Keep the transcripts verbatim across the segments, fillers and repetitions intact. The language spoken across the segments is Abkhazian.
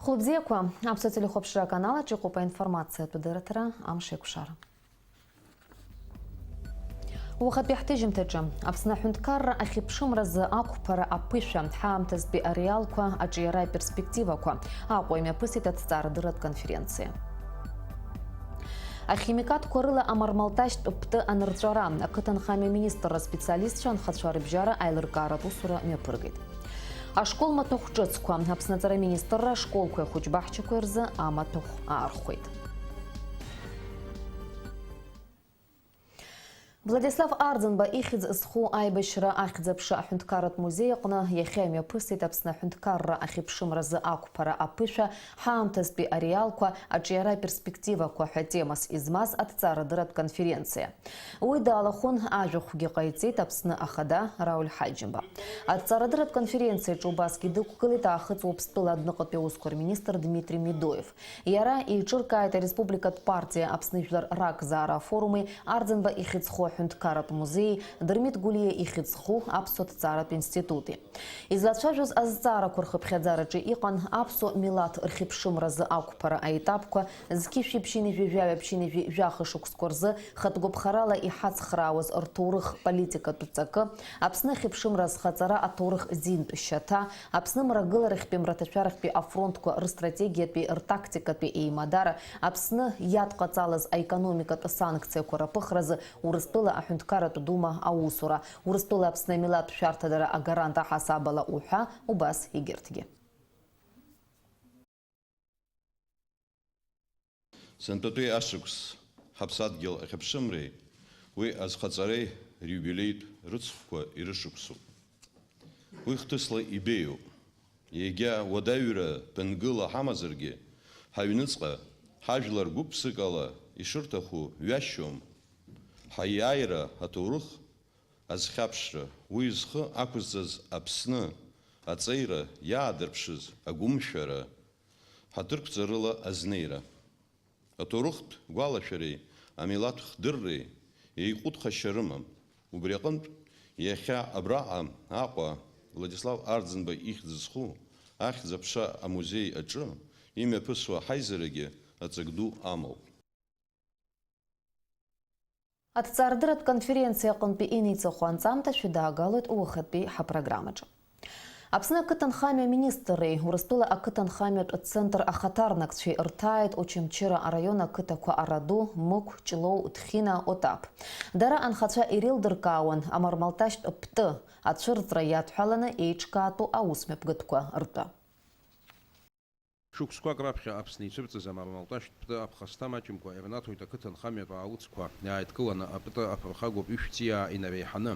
Хәылбзиақәа, Аԥсуа телехәаԥшра аканал аҿы иҟоуп аинформациатә дырраҭара Амш еиқәшара. Уахатәи ҳҭыжьымҭаҿы, Аԥсны аҳәынҭқарра ахьыԥшымразы ақәԥара аԥышәа, ҳаамҭазтәи ареалқәа, аҿиара аперспективақәа, Аҟәа имҩаԥысит аҭҵаарадырратә конференциа. Ахимикатқәа рыла амармалташьтә птәы анырҵәара, ақыҭанхамҩа министрра специалистцәа анхацәа рыбжьара аилыркааратә усура мҩаԥыргеит. Ашкол маҭәахә ҿыцқәа, Аԥсны аҵара министрра ашколқәеи ахәыҷбаҳчақәеи рзы амаҭәахә аархәеит. Владислав Арӡынба ихьӡ зху аибашьра ахьӡ-аԥша аҳәынҭқарратә музеи аҟны иахьа имҩаԥысит Аԥсны аҳәынҭқарра ахьыԥшымразы ақәԥара аԥышәа, ҳаамҭазтәи ареалқәа, аҿиара аперспективақәа ҳәа темас измаз аҭҵаарадырратә конференциа. Уи далахәын, ажәахәгьы ҟаиҵеит Аԥсны Ахада Рауль Ҳаџьымба. Аҭҵаарадырратә конференциаҿы убасгьы дықәгылеит Аахыҵ Уаԥстәыла адәныҟатәи аусқәа рминистр Дмитри Медоев. Иара еиҿыркааит ареспубликатә партиа Аԥсны жәлар ракзаара афоруми, Арӡынба ихьӡ зху аҳәынҭқарратә музеи, Дырмит Гәлиа ихьӡ зху аԥсуа ҭҵааратә институти. Излацәажәоз азҵаарақәа рхыԥхьаӡараҿы иҟан аԥсуа милаҭ рхьыԥшымразы ақәԥара аетапқәа, зқьышәи ԥшьынҩажәи жәаҩа ԥшьынҩажәи жәаха шықәсқәа рзы хатә гәаԥхарала иҳацхраауаз рҭоурых политикатә ҵакы, Аԥсны ахьыԥшымра азхаҵара аҭоурых зинтә шьаҭа, Аԥсны мрагыларахьтәи мраҭашәарахьтәи афронтқәа рыстратегиатәи ртактикатәи еимадара, Аԥсны иадҟаҵалаз аекономикатә санкциақәа раԥыхразы Урыстәыла аҳәынҭқарратә дума аусура, Урыстәыла Аԥсны амилаҭтә шәарҭадара агарант аҳасабала уҳәа, убас егьырҭгьы. Сынтәатәи ашықәс ҳаԥсадгьыл ахьыԥшымреи уи азхаҵареи риубилеитә рыцхәқәа ирышықәсуп. Уи хҭысла ибеиоуп. Егьа уадаҩра ԥынгыла ҳамазаргьы, ҳаҩныҵҟа, ҳажәлар гәык-ԥсыкала ишырҭаху ҩашьом. Ҳаиааира аҭоурых азхьаԥшра, уи зхы ақәызҵаз Аԥсны аҵеира иаадырԥшыз агәымшәара, ҳаҭырқәҵарыла азнеира. Аҭоурыхтә гәалашәареи амилаҭ хдырреи еиҟәыҭхашьа рымам. Убри аҟынтә, иахьа абраҟа Аҟәа Владислав Арӡынба ихьӡ зху ахьӡ-аԥша амузеи аҿы имҩаԥысуа ҳаизарагьы аҵак ду амоуп. Аҭҵаарадырратә конференциа аҟынтәи иниҵахо анҵамҭа шәыдаагалоит уахатәи ҳапрограммаҿы. Аԥсны ақыҭанхамҩа аминистрреи Урыстәыла ақыҭанхамҩатә центр ахаҭарнакцәеи рҭааит Очамчыра араион ақыҭақәа Араду, Мықә, Ҷлоу, Ҭхьына, Отаԥ. Дара анхацәа иреилдыркаауан амармалташьтә птәы ацәырҵра иадҳәаланы еиҿкаатәу аусмҩаԥгатәқәа ртәы. Шықәсқәак раԥхьа Аԥсны ицәырҵыз амармалташьтә ԥты аԥхасҭа маҷымкәа ирнаҭоит ақыҭанхамҩатә аалыҵқәа, иааидкыланы апты аԥырхагоуп ишәҵиаа инареиҳаны.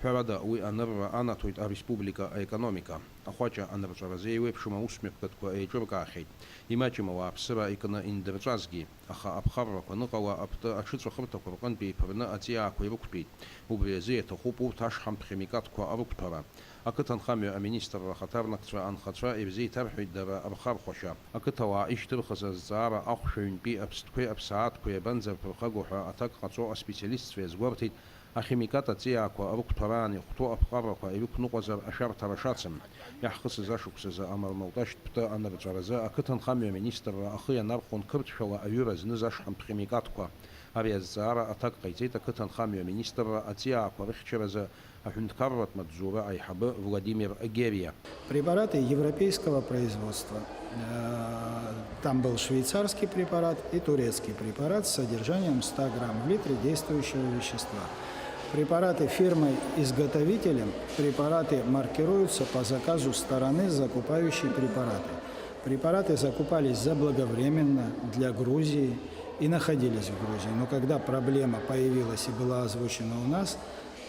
Ҳәарада, уи анырра анаҭоит ареспублика аекономика. Ахәаҷа анырҵәаразы еиуеиԥшым аусмҩаԥгатәқәа еиҿыркаахьеит, имаҷым ауааԥсыра икны индырҵәазгьы, аха аԥхаррақәа аныҟала апты аҽыҵәахырҭақәа рҟынтә еиԥырны аҵиаақәа ирықәтәеит. Убри азы иаҭахуп урҭ ашҳамтә химикатқәа рықәҭәара. Ақыҭанхамҩа аминистрра ахаҭарнакцәа анхацәа ирзеиҭарҳәеит дара рхархәашьа. Ақыҭауаа ишьҭырхыз азҵаара ахәшә аҩнтәи аԥстәқәеи аԥсаатәқәеи абанӡарԥырхаго ҳәа аҭак ҟаҵо аспециалистцәа иазгәарҭеит, ахимикат аҵиаақәа рықәҭәараан ихәҭоу аԥҟарақәа ирықәныҟәазар ашәарҭара шацым. Иаҳхысыз ашықәсазы амармалташьтә птәы анырҵәаразы ақыҭанхамҩа аминистрра ахы ианархәон қырҭшәала аҩыра зныз ашҳамтә химикатқәа. Ари азҵаара аҭак ҟаиҵеит ақыҭанхамҩа аминистрра аҵиаақәа рыхьчаразы аҳәынҭқарратә маҵзура аиҳабы Владимир Гериа. Препараты европейского производства. Э, там был швейцарский препарат и турецкий препарат с содержанием ста грамм в литре действующего вещества. Препараты фирмой-изготовителем, препараты маркируются по заказу стороны, закупающей препараты. Препараты закупались заблаговременно для Грузии и находились в Грузии. Но когда проблема появилась и была озвучена у нас,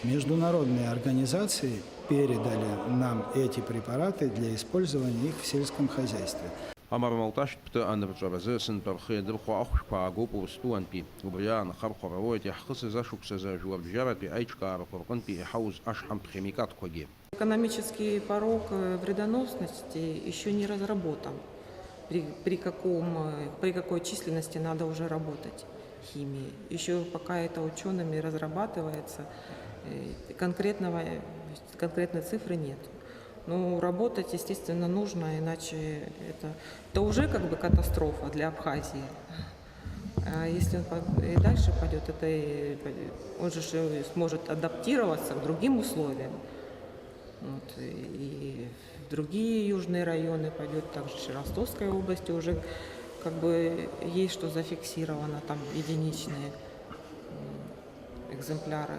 международные организации передали нам эти препараты для использования их в сельском хозяйстве. Амармалташьтә птәы анырҵәаразы сынтәа рхы иадырхәо ахәшәқәа аагоуп Урыстәылантәи. Убри аан ахархәара роуеит иаҳхысыз ашықәсазы ажәларбжьаратәи аиҿкаарақәа рҟынтә иҳауз ашҳамтә химикатқәагьы. Экономический порог, э, вредоносности ещё не разработан. При, при каком, э, при какой численности надо уже работать химией. Ещё пока это учёными разрабатывается, э, конкретного, э, конкретной цифры нет. Ну, работать, естественно, нужно, иначе это, это уже как бы катастрофа для Абхазии. А если он по- и дальше пойдет, это и пойдёт- он же ж сможет адаптироваться к другим условиям. Вот, и в другие южные районы пойдет, также в Ростовской области уже как бы есть, что зафиксировано, там единичные м, экземпляры.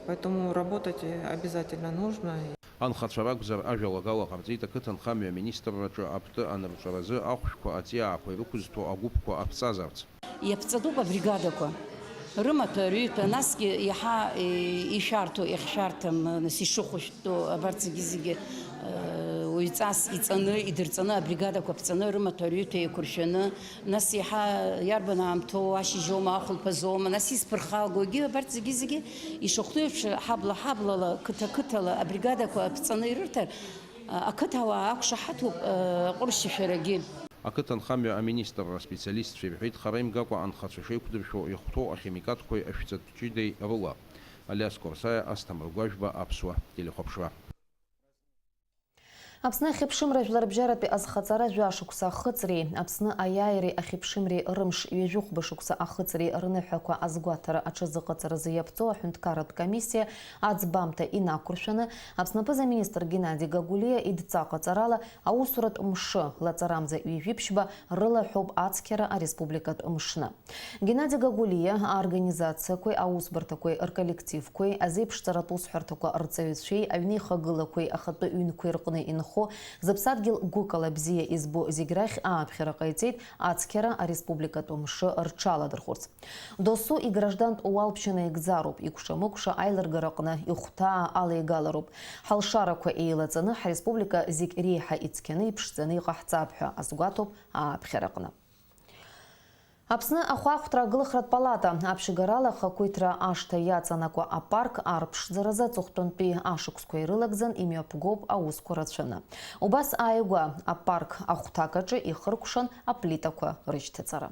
Поэтому работать обязательно нужно. Анхацәа ракәзар, ажәалагала ҟарҵеит ақыҭанхамҩа аминистрраҿы аптәы анырҵәаразы ахәшәқәа аҵиаақәа ирықәызҭәо агәыԥқәа аԥҵазарц. Иаԥҵатәуп абригадақәа. Рымаҭәа, рҩыҭәа, насгьы иаҳа, е, ишәарҭоу, иахьшәарҭам, нас ишыхәышәтәу, абарҭ зегьы-зегьы, е, уаҩҵас иҵаны, идырҵаны, абригадақәа ԥҵаны, рымаҭәа, рҩыҭәа еиқәыршәаны, нас иаҳа иарбан аамҭоу, ашьыжьоума, ахәылԥазоума, нас исԥырхагоугьы, абарҭ зегьы-зегьы ишахәҭоу еиԥш, ҳабла-ҳаблала, қыҭа-қыҭала абригадақәа ԥҵаны ирырҭар, ақыҭауаа ақәшаҳаҭуп, ҟәыршьышәарагьы. Ақыҭанхамҩа аминистрра специалистцәа ирҳәеит, хара имгакәа анхацәа шеиқәдыршәо ихәҭоу ахимикатқәеи ашәҵатә ҷыдеи рыла. Алиас Қәарсаиа, Асҭамыр Гәажәба, Аԥсуа телехәаԥшра. Аԥсны ахьыԥшымра жәларбжьаратәи азхаҵара жәашықәса ахыҵреи, Аԥсны аиааиреи ахьыԥшымреи рымш ҩажәихәба шықәса ахыҵреи рныҳәақәа азгәаҭара аҽазыҟаҵаразы иаԥҵоу аҳәынҭқарратә комиссиа аӡбамҭа инақәыршәаны, Аԥсны аԥыза-министр Геннади Гагулиа идҵа ҟаҵарала аусуратә мшы лаҵарамза ҩажәи ԥшьба рылаҳәоуп ацқьара ареспубликатә мшны. Геннади Гагулиа аорганизациақәеи аусбарҭақәеи рколлективқәеи, азеиԥшҵаратә усҳәарҭақәа рҵаҩцәеи, аҩнеихагылақәеи ахатәы ҩнқәеи рҟны инхо, зыԥсадгьыл гәыкала бзиа избо зегь рахь ааԥхьара ҟаиҵеит ацқьара ареспубликатә мшы рҽаладырхәырц. Досу играждантә уалԥшьа наигӡароуп, икәша-мыкәша аилыргараҟны ихәҭаа алеигалароуп. Ҳалшарақәа еилаҵаны, ҳреспублика зегь реиҳа ицқьаны иԥшӡаны иҟаҳҵап ҳәа азгәаҭоуп ааԥхьараҟны. Аԥсны ахәаахәҭра агылахратә палата аԥшьгарала ахақәиҭра ашҭа иаҵанакуа апарк арԥшӡаразы аҵыхәтәантәи ашықәсқәа ирылагӡан имҩаԥгоуп аусқәа рацәаны. Убас ааигәа апарк ахәҭак аҿы ихыркәшан аплитақәа рышьҭаҵара.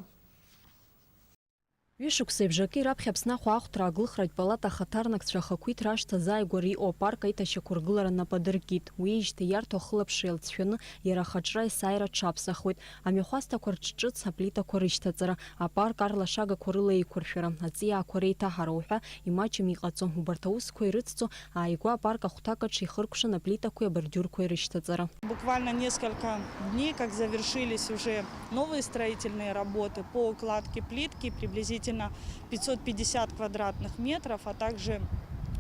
Ҩышықәсеи бжаки раԥхьа Аԥсны ахәаахәҭра агылхратә палата ахаҭарнакцәа ахақәиҭра ашҭа азааигәара иҟоу апарк аиҭашьақәыргылара нап адыркит. Уиижьҭеи иарҭо ахылаԥшреи алҵшәаны иара ахаҿра есааира аҽаԥсахуеит. Амҩахәасҭақәа рҿы ҿыц аплитақәа рышьҭаҵара, апарк арлашагақәа рыла еиқәыршәара, аҵиаақәа реиҭаҳара уҳәа имаҷым иҟаҵо, убарҭ аусқәа ирыцҵо ааигәа апарк ахәҭак аҿы ихыркәшан аплитақәеи абордиурқәеи рышьҭаҵара. Буквально несколько дней, как завершились уже новые строительные работы по укладке плитки, приблизительно пятьсот пятьдесят квадратных метров, а также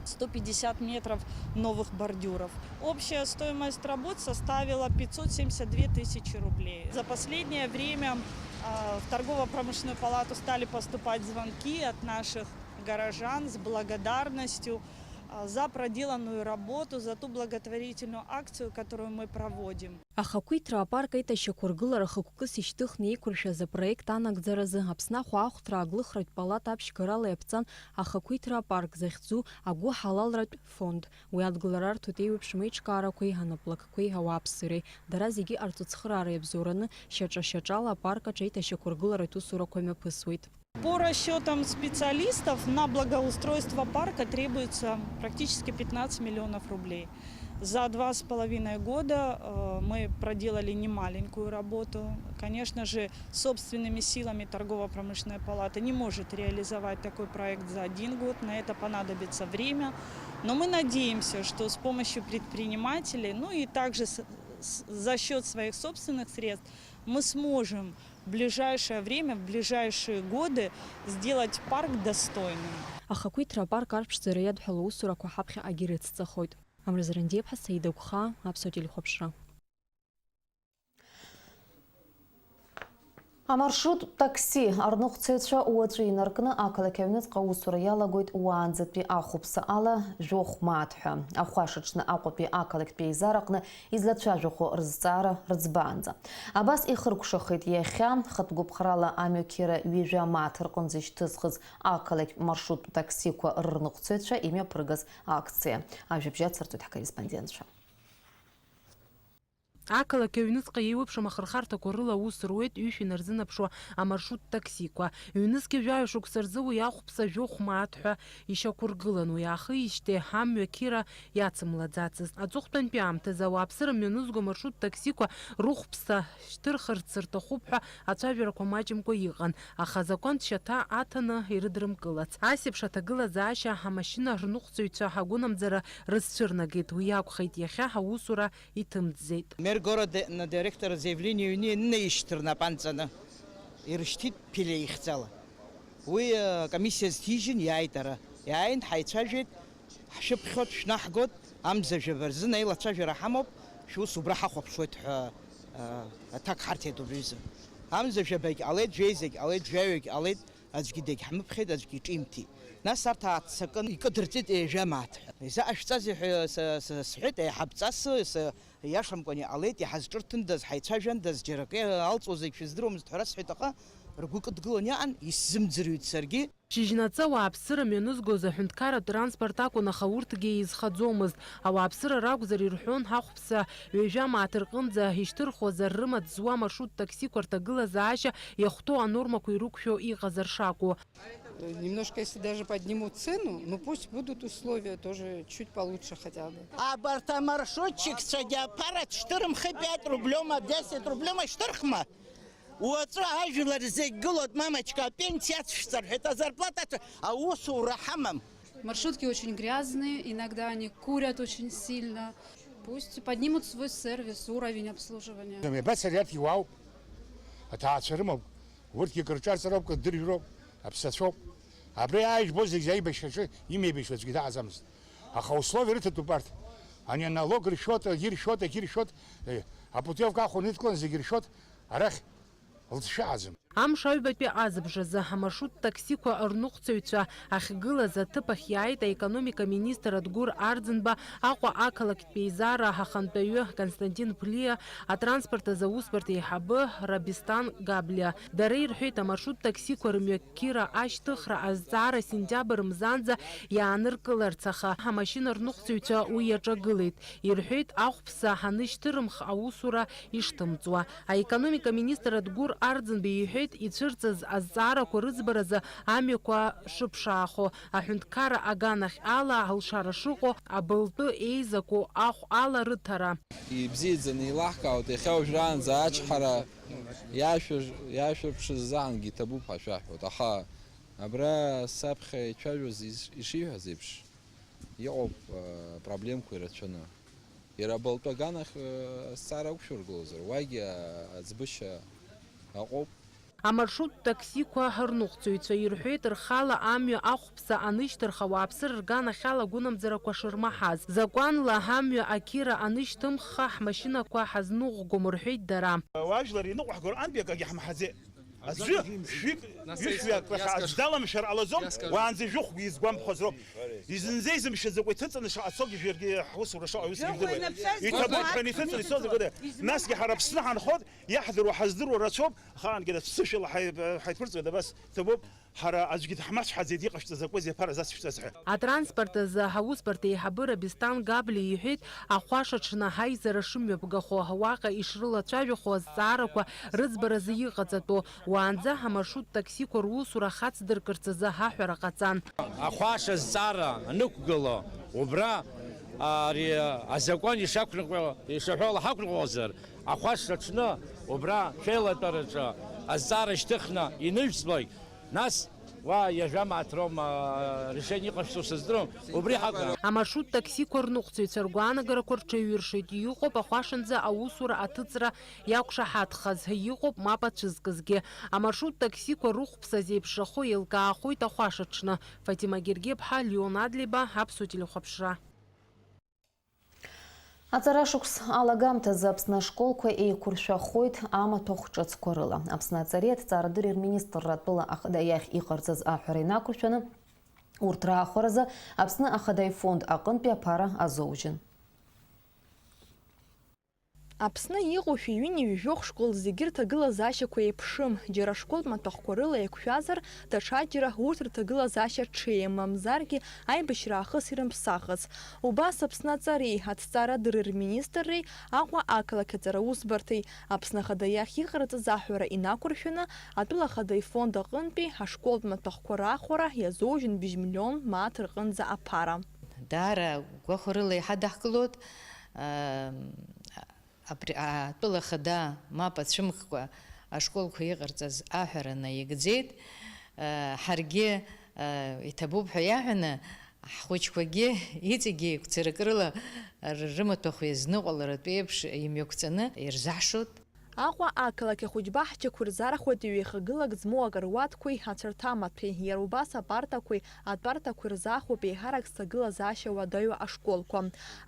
сто пятьдесят метров новых бордюров. Общая стоимость работ составила пятьсот семьдесят две тысячи рублей. За последнее время, а, в торгово-промышленную палату стали поступать звонки от наших горожан с благодарностью, а, за проделанную работу, за ту благотворительную акцию, которую мы проводим. Ахақәиҭра апарк аиҭашьақәыргылара хықәкыс ишьҭыхны еиқәыршәаз апроект анагӡаразы Аԥсны ахәаахәҭра агылхратә палата аԥшьгарала иаԥҵан ахақәиҭра апарк захьӡу агәыҳалалратә фонд. Уи адгылара арҭоит еиуеиԥшым еиҿкаарақәеи анаплакқәеи ауааԥсыреи. Дара зегьы ҟарҵо цхыраара иабзоураны, шьаҿа-шьаҿала апарк аҿы аиҭашьақәыргыларатә усурақәа мҩаԥысуеит. По расчётам специалистов, на благоустройство парка требуется практически пятнадцать миллионов рублей. За два с половиной года, э, мы проделали немаленькую работу. Конечно же, собственными силами торгово-промышленная палата не может реализовать такой проект за один год. На это понадобится время. Но мы надеемся, что с помощью предпринимателей, ну и также с- с- за счёт своих собственных средств мы сможем в ближайшее время, в ближайшие годы сделать парк достойным. Ахақәиҭра апарк арԥшӡара иадҳәалоу усурақәа ҳаԥхьаҟагьы ирыцҵахоит. Амра Зарандиаԥҳа, Саида Гәхаа, Аԥсуа телехәаԥшра. Амаршрут такси арныҟәцаҩцәа уаҵәы инаркны ақалақь аҩныҵҟа аусура иалагоит уаанӡатәи ахәаԥса ала жәохә мааҭ ҳәа. Ахәашаҽны Аҟәатәи ақалақьтә еизараҟны излацәажәахо рызҵаара рыӡбаанӡа. Абас ихыркәшахеит иахьа, хатә гәаԥхарала амҩақьра ҩажәа мааҭ рҟынӡа ишьҭызхыз ақалақьтә маршруттә таксиқәа рырныҟәцаҩцәа имҩаԥыргаз акциа. Ажәабжь ацырҵоит ҳкорреспондентцәа. Ақалақь аҩныҵҟа еиуеиԥшым ахырхарҭақәа рыла аус руеит ҩышә инарзынаԥшуа амаршрут таксиқәа. Ҩнызқьи жәаҩа шықәса рзы уи ахәԥса жәохә мааҭ ҳәа ишьақәыргылан, уи аахижьҭеи амҩа қьира иацымлаӡацызт. Аҵыхәтәантәи аамҭазы ауааԥсыра мҩанызго амаршрут таксиқәа рыхәԥса шьҭырхырц рҭахуп ҳәа ацәажәарақәа маҷымкәа иҟан, аха азакәантә шьаҭа аҭаны ирыдрымкылац. Ас еиԥш аҭагылазаашьа амашьына рныҟәцаҩцәа агәынамӡара рызцәырнагеит. Уи акәхеит иахьа аусура иҭымҵӡеит. Мер города на директора заявление ҩны ианынаишьҭыр нап анҵаны, ирышьҭит ԥилеихьӡала. Уи, э, комиссиа зҭижьын, иааит ара. Иааин, ҳаицәажәеит, ҳшәыԥхьоит, шәнаҳгоит, амза жәаба рзын аилацәажәара ҳамоуп, шәус убра ҳахәаԥшуеит ҳәа, э, аҭак ҳарҭеит убри азы. Амза жәабагь ҟалеит, жәеизагь ҟалеит, жәаҩагь ҟалеит, аӡәгьы дагьҳмыԥхьеит, аӡәгьы иҿимҭит. Нас арҭ ааццакын, икыдырҵеит ҩажәа мааҭ ҳәа. Изаҟашәҵазеи ҳәа са, са, сҳәеит, еиҳабҵас, са, Иашамкәан иҟалеит, иҳазҿырҭындаз, ҳаицәажәандаз, џьара акы иалҵуазаргь шәыздыруамызт ҳәа расҳәеит, аха ргәы кыдгылан иҟан, исзымӡырҩит саргьы. Шьыжьнаҵы ауааԥсыра мҩанызгоз аҳәынҭқарратә транспорт акәын, аха урҭгьы еизхаӡомызт. Ауааԥсыра ракәзар ирҳәон, ҳахәԥса ҩажәа мааҭ рҟынӡа ишьҭырхуазар, рымаҵ зуа маршрут таксиқәа рҭагылазаашьа иахәҭоу анормақәа ирықәшәо иҟазар шакәу. Немножко, если даже поднимут цену, ну пусть будут условия тоже чуть получше хотя бы. Абарҭ амаршрутчикцәагьы аԥара шьҭырымхи, пять рублёма, десять рублёма шьҭырхма. Уаҵәы ажәлар зегь гылоит, мамочка, апенсиа ацәшәҵа рҳәеит, азарплата ацә-, аусура ҳамам. Маршрутки очень грязные, иногда они курят очень сильно. Пусть поднимут свой сервис, уровень обслуживания. Иабацари арҭ иуаауп, аҭаацәа рымоуп, урҭгьы кырҿарҵароуп, кырдыржәроуп, аԥсацәоуп. Абри ааижәбо зегь аибашьраҿы имеибашьуа аӡәгьы дааӡамызт. Аха условия рыҭатәуп арҭ. Ани аналог ршәоит, агьы ршәоит, агьы ршәоит, э, апутиовка ахәаны идкылан зегь ршәоит, арахь лҵшәа аӡам. Амш аҩбатәи азыбжазы амаршрут таксиқәа рныҟәцаҩцәа ахьгылаз аҭыԥ ахь иааит аекономика министр Адгәыр Арӡынба, Аҟәа ақалақьтә еизара ахантәаҩы Константин Ԥлиа, атранспорт азы аусбарҭа еиҳабы Рабисҭан Габлиа. Дара ирҳәеит, амаршрут таксиқәа рымҩақьра ашьҭыхра азҵаара сентиабр мзанӡа иааныркыларц, аха амашьына рныҟәцаҩцәа уи иаҿагылеит. Ирҳәеит, ахәԥса анышьҭырымх аусура ишҭымҵуа. Аекономика министр Адгәыр Арӡынба иҳәеит, ицәырҵыз азҵаарақәа рыӡбаразы амҩақәа шыԥшаахо, аҳәынҭқарра аганахь ала алшара шыҟоу, абылтәы еизаку ахә ала рыҭара. Ибзиаӡаны еилаҳкаауеит, иахьа уажәраанӡа ачҳара иашәыр-, иашәырԥшыз азыҳәангьы иҭабуп ҳәа шәаҳәоит, аха абра саԥхьа ицәажәоз иш-, ишиҳәаз еиԥш, иҟоуп, э, проблемқәа ирацәаны. Иара абылтәы аганахь, э, азҵаара уқәшәыргылозар, уагьы, э, аӡбышьа аҟоуп. Амаршрут таксиқәа рныҟәцаҩцәа ирҳәеит, рхала амҩа ахәԥса анышьҭырха, ауааԥсыра рганахьала агәынамӡарақәа шырмаҳаз. Закәанла амҩа ақьыра анышьҭымхха, ҳмашьынақәа ҳазныҟәгом, рҳәеит дара. Уажәлар иныҟәаҳгар антәи акагьы ҳмаҳаӡеит. Аӡәы шәҩык, ҩышәҩык аӡә даламшәар ҟалаӡом, уаанӡа жәохәгьы изгәамԥхаз роуп. Изынӡа изымшьаӡакәа иҭыҵны шаҟа цогьы жәларгьы ҳусура шаҟа аус ижәдыруеит. Иҭабуп ҳәа иҭыҵны ицозар гәада. Насгьы ҳара Аԥсны ҳанхоит, иаҳдыруа ҳаздыруа рацәоуп, ахаангьы ацәсышәала ҳаи-, ҳаиԥырҵуеит, абас ҭабуп. Ҳара аӡәгьы даҳмацәҳаӡеит, иҟашәҵа закәызеи аԥара зацшәҵаз ҳәа. Атранспорт азы аусбарҭа еиҳабы Рабисҭан Габлиа иҳәеит, ахәашаҽны ҳаизара шымҩаԥгахо, уаҟа ишрылацәажәахо азҵаарақәа рыӡбаразы иҟаҵатәу, уаанӡа амаршрут таксиқәа русура хацдыркырц азы ҳаҳәара ҟаҵан. Ахәаша зҵаара анықәгыло, убра ари азакәан ишақәныҟәо, ишаҳәо лҳақәныҟәозар, ахәаша аҽны убра шәеилатәараҿы азҵаара шьҭыхны иныжәҵлоит. Нас уа ҩажәа мааҭ роума, а, решение иҟашәҵо сыздырам, убри ҳакәын. Амаршрут таксиқәа рныҟәцаҩцәа ргәаанагарақәа рҽеиҩыршеит, иҟоуп ахәашанӡа аусура аҭыҵра иақәшаҳаҭхаз, иҟоуп мап ацәызкызгьы. Амаршрут таксиқәа рыхәԥса зеиԥшрахо еилкаахоит ахәашаҽны. Фатима Гергеԥҳа, Леон Адлеиба, Аԥсуа телехәаԥшра. Аҵара шықәс алагамҭазы Аԥсны ашколқәа еиқәыршәахоит амаҭәахә ҿыцқәа рыла. Аԥсны аҵареи аҭҵаарадырреи рминистрра атәыла ахада иахь иҟарҵаз аҳәара инақәыршәаны, урҭ раахәаразы Аԥсны Ахада ифонд аҟынтәи аԥара азоужьын. Аԥсны иҟоу шәи ҩынҩажәи жәохә школ зегьы рҭагылазаашьақәа еиԥшым, џьара ашколтә маҭәахәқәа рыла еиқәшәазар, даҽаџьара урҭ рҭагылазаашьа ҽеим, мамзаргьы аибашьра аахыс ирымԥсахыц. Убас Аԥсны аҵареи аҭҵаарадырреи рминистрреи Аҟәа ақалақь аҵара усбарҭеи Аԥсны Ахада иахь иҟарҵаз аҳәара инақәыршәаны, атәыла Ахада ифонд аҟынтәи ашколтә маҭәахәқәа раахәара иазоужьын быжь миллион мааҭ рҟынӡа аԥара. Даара гәахәарыла иҳадаҳкылоит, аа, абри атәыла Ахада мап ацәымӷкәа ашколқәа иҟарҵаз аҳәара наигӡеит. Ҳаргьы иҭабуп ҳәа иаҳәаны, ҳхәыҷқәагьы иҵегьы еиқәцарак рыла рымаҭәахә иазныҟәаларатә еиԥш имҩақәҵаны ирзаҳшоит. Аҟәа ақалақь ахәыҷбаҳчақәа ирзаархәоит ҩеихагылак змоу акаруаҭқәеи ацәарҭамаҭәеи, иара убас апартақәеи атәартақәеи рзаахәоуп еиҳарак зҭагылазаашьа уадаҩу ашколқәа.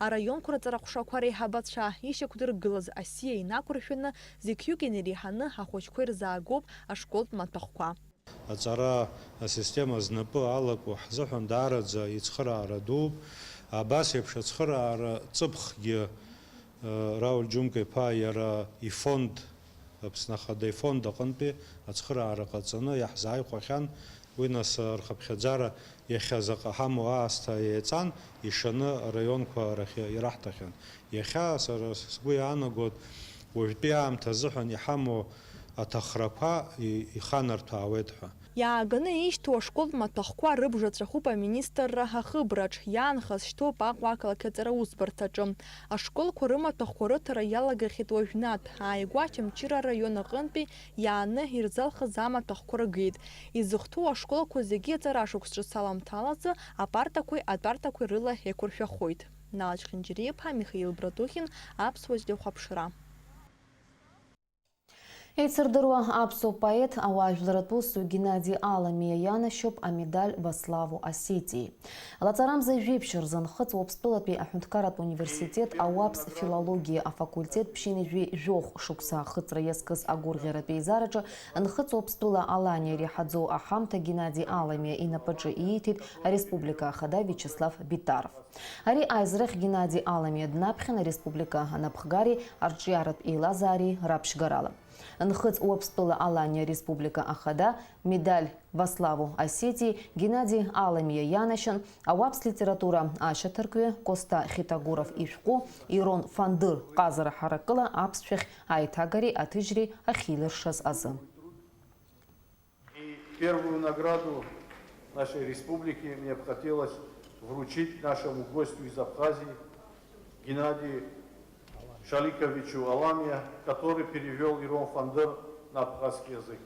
Араионқәа рҵараҟәшақәа реиҳабацәа ишьақәдыргылаз асиа инақәыршәаны, зықьҩык инареиҳаны ахәыҷқәа ирзаагоуп ашколтә маҭәахәқәа. Аҵара асистема знапы алаку ҳзыҳәан даараӡа ицхыраара дууп. Абас еиԥш ацхыраара ҵыԥхгьы, э, Рауль Џьумка-иԥа иара ифонд, Аԥсны Ахада ифонд аҟынтәи ацхыраара ҟаҵаны иаҳзааихәахьан. Уи нас рхыԥхьаӡара иахьа заҟа ҳамоу аасҭа еиҵан, ишаны араионқәа рахь ираҳҭахьан. Иахьа сара сгәы иаанагоит, уажәтәи аамҭа азыҳәан иҳамоу аҭахрақәа и-, иханарҭәаауеит ҳәа. Иааганы ишьҭоу ашколтә маҭәахәқәа рыбжа ҵәахуп аминистрра ахыбраҿ, иаанхаз шьҭоуп Аҟәа ақалақь аҵара усбарҭаҿы. Ашколқәа рымаҭәахәқәа рыҭара иалагахьеит уажәнатә, ааигәа Очамчыра араион аҟынтәи иааны ирзалхыз амаҭәахәқәа ргеит. Изыхәҭоу ашколқәа зегьы аҵара шықәс ҿыц аламҭалазы апартақәеи атәартақәеи рыла еиқәыршәахоит. Налач Хинџьариа-иԥа, Михаил Братухин, Аԥсуа телехәаԥшра. Еицырдыруа аԥсуа поет, ауаажәларратә усзуҩ Геннади Аламиа ианашьоуп амедаль Во славу Осетии. Лаҵарамза жәиԥшь рзы Нхыҵ Уаԥстәылатәи аҳәынҭқарратә университет ауаԥс филологиа афакультет ԥшьынҩажәи жәохә шықәса ахыҵра иазкыз агәырӷьаратә еизараҿы Нхыҵ Уаԥстәыла Аланиа иреиҳаӡоу аҳамҭа Геннади Аламиа инапаҿы ииҭеит Ареспублика Ахада Виачеслав Битаров. Ари аизарахь Геннади Аламиа днаԥхьан ареспублика анапхгареи арҿиаратә еилазаареи раԥшьгарала. Нхыҵ Уаԥстәыла Аланиа Республика Ахада медаль Во славу Осетии Геннади Аламиа ианашьан, ауаԥс литература ашьаҭаркҩы Косҭа Хетагуров ишәҟәы Ирон Фандыр ҟазара ҳаракыла аԥсшәахь аиҭагареи аҭыжьреи ахьилыршаз азы. И первую награду нашей республики мне бы хотелось вручить нашему гостю из Абхазии Геннадию Шаликовичу Аламия, который перевёл Ирон Фандыр на абхазский язык.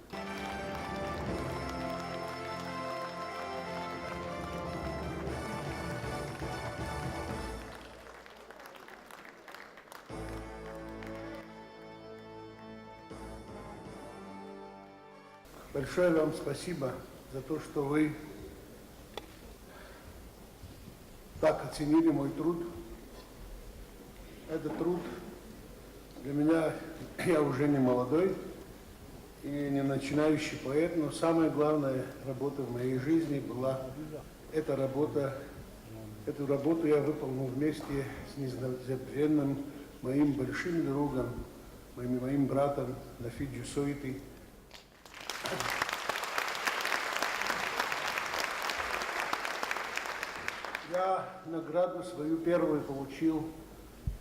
Большое вам спасибо за то, что вы так оценили мой труд. Этот труд для меня, я уже не молодой и не начинающий поэт, но самая главная работа в моей жизни была эта работа. Эту работу я выполнил вместе с незабвенным моим большим другом, моим, моим братом Нафиджи Соитой. Я награду свою первую получил,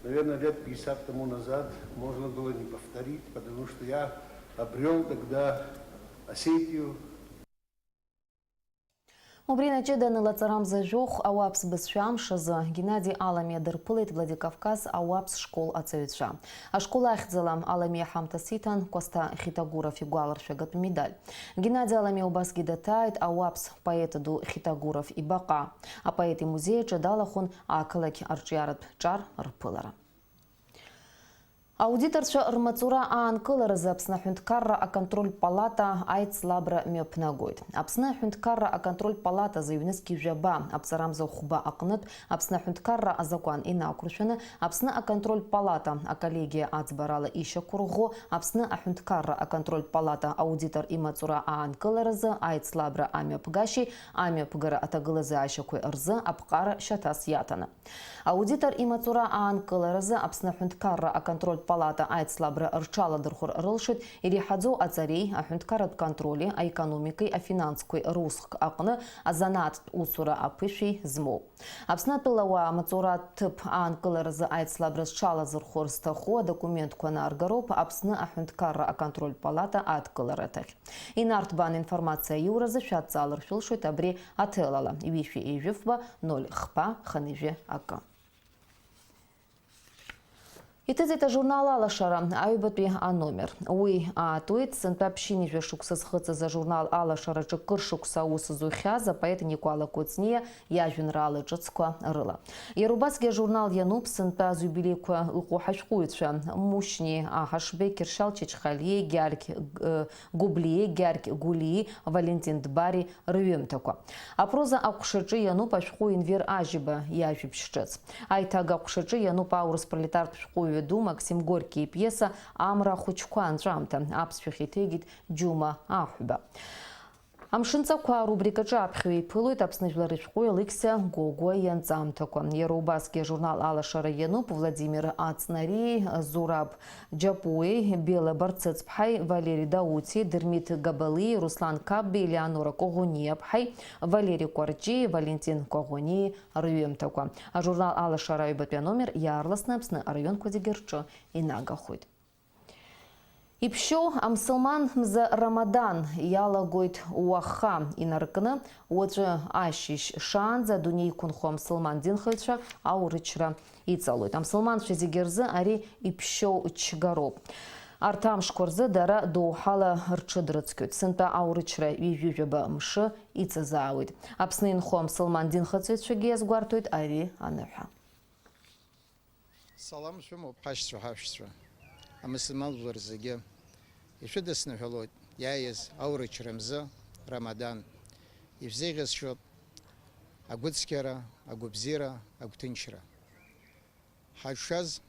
наверное, лет пятьдесят тому назад. Можно было не повторить, потому что я обрёл тогда Осетию. Убри инаҷыданы лаҵарамза жәохә ауаԥс бызшәа амш азы Геннади Аламиа дырԥылеит Владикавказ ауаԥс школ аҵаҩцәа. Ашкол ахьӡала Аламиа ҳамҭас иҭан Кәасҭа Хитагуров игәаларшәагатә медаль. Геннади Аламиа убасгьы даҭааит ауаԥс поет ду Хитагуров ибаҟа. Апоет имузеи аҿы далахәын ақалақь арҿиаратә ҿар рԥылара. Аудиторцәа рмаҵура аанкыларазы Аԥсны аҳәынҭқарра аконтрольтә палата аицлабра мҩаԥнагоит. Аԥсны аҳәынҭқарра аконтрольтә палатазы ҩнызқь жәаба, аԥҵарамза хәба аҟнытә, Аԥсны аҳәынҭқарра азакәан инақәыршәаны, Аԥсны аконтрольтә палата аколлегиа аӡбарала ишьақәырӷәӷәо, Аԥсны аҳәынҭқарра аконтрольтә палата аудитор имаҵура аанкыларазы аицлабра амҩаԥгашьеи амҩаԥгара аҭагылазаашьақәеи рзы аԥҟара шьаҭас иаҭаны. Аудитор имаҵура аанкыларазы Аԥсны аҳәынҭқарра аконтрольтә Палата аицлабра рҽаладырхәыр рылшоит иреиҳаӡоу аҵареи, аҳәынҭқарратә контроли, аекономикеи, афинансқәеи русхк аҟны азанааҭтә усура аԥышәеи змоу. Аԥсны атәылауаа амаҵуратә ҭыԥ аанкыларазы аицлабра зҽалазырхәыр зҭаху адокументқәа анааргароуп Аԥсны аҳәынҭқарра аконтрольтә палата адкылараҭахь. Инарҭбаан информациа аиуразы шәадҵаалар шәылшоит абри аҭелала, ҩышәи ҩажәи фба, ноль хԥа, хынҩажәи акы. Иҭыҵит ажурнал Алашара аҩбатәи аномер. Уи аатуеит сынтәа ԥшьынҩажәа шықәса зхыҵыз ажурнал Алашараҿы кыр шықәса аус зухьаз апоет Никәала Кәыҵниа иажәеинраала ҿыцқәа рыла. Иара убасгьы ажурнал иануп сынтәа зиубилеиқәа ыҟоу ҳашәҟәыҩҩцәа Мушьни Аҳашбеи, Кьыршьал Чачхалиеи, Гьаргь, э, Гәыблиеи, Гьаргь Гәлии, Валентин Дбари рҩымҭақәа. Апроза аҟәшаҿы иануп ашәҟәыҩҩы Енвер Ажьиба иажәабжь ҿыц. Аиҭага аҟәшаҿы иануп аурыс пролетартә шәҟәыҩҩы ду Максим Горки ипиеса Амра ахәыҷқәа анҵәамҭа, аԥсшәахь иҭеигеит Џьума Аҳәба. Амшынҵақәа арубрикаҿы аԥхьаҩ иԥылоит Аԥсны жәлар рышәҟәыҩҩы Алықьса Гогәуа ианҵамҭақәа. Иара убасгьы ажурнал Алашара иануп Владимир Ацнариеи, Зураб Џьапуеи, Бела Барцыцԥҳаи, Валери Дауци, Дырмит Габалии, Руслан Каббеи, Елеонора Коӷониаԥҳаи, Валери Кәарҷии, Валентин Коӷонии рҩымҭақәа. Ажурнал Алашара аҩбатәи аномер иаарласны Аԥсны араионқәа зегьы рҿы инагахоит. Иԥшьоу амсылман мза Рамадан иалагоит уаха инаркны, уаҵәы ашьыжь шаанӡа адунеи иқәынхо амсылман динхаҩцәа аурычра иҵалоит. Амсылманцәа зегьы рзы ари иԥшьоу чгароуп. Арҭ амшқәа рзы дара доуҳала рҽыдрыцқьоит. Сынтәа аурычра ҩажәижәаба мшы иҵазаауеит. Аԥсны инхо амсылман динхаҵаҩцәагьы иазгәарҭоит ари аныҳәа. Салам шәымоуп, ҳашьцәа, ҳашәцәа, амысылман жәлар зегьы. Ишәыдысныҳәалоит иааиз аурычра мзы, Рамадан. Ишәзеиӷьасшьоит агәыцқьара, агәабзиара, агәҭынчра. Ҳазшаз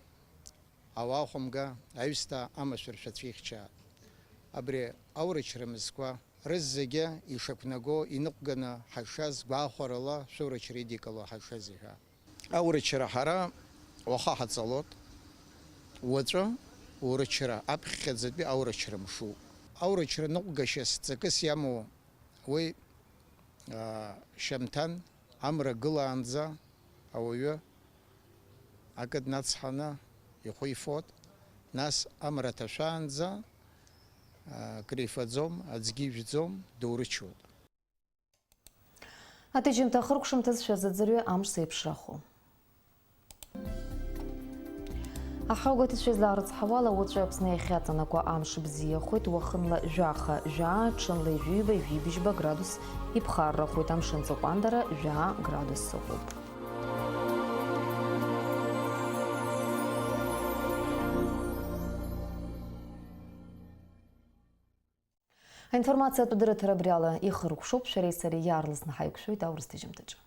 ауаа хәымга, аҩсҭаа амашәыршәа цәихьчаа. Абри аурычра мызқәа рызегьы ишақәнаго иныҟәганы ҳазшаз гәахәарала шәурычра идикыло ҳазшаз иҳәа. Аурычра ҳара уаха ҳаҵалоит, уаҵәы урычра аԥхьаӡатәи аурычра мшуп. Аурычра ныҟәгашьас ҵакыс иамоу уи, аа, шьамҭан амра гылаанӡа ауаҩы акы днацҳаны ихәы ифоит, нас амра ҭашәаанӡа, аа, крифаӡом, аӡгьы ижәӡом, дурычуеит. Аҭыжьымҭа ахыркәшамҭазшәа зыӡырҩы амш зеиԥшрахо. Ахааугатәцәа излаарыцҳауала, уаҵәы Аԥсны иахьаҵанакуа амш бзиахоит, уахынла жәаха, жәаа, ҽынла ҩажәиба, ҩажәибжьба градус иԥхаррахоит, амшын ҵыҟәандара жәаа градус ыҟоуп. Аинформациатә дырраҭара абри ала ихыркәшоуп, шәареи сареи иаарласны ҳаиқәшәоит аурыс ҭыжьымҭаҿы.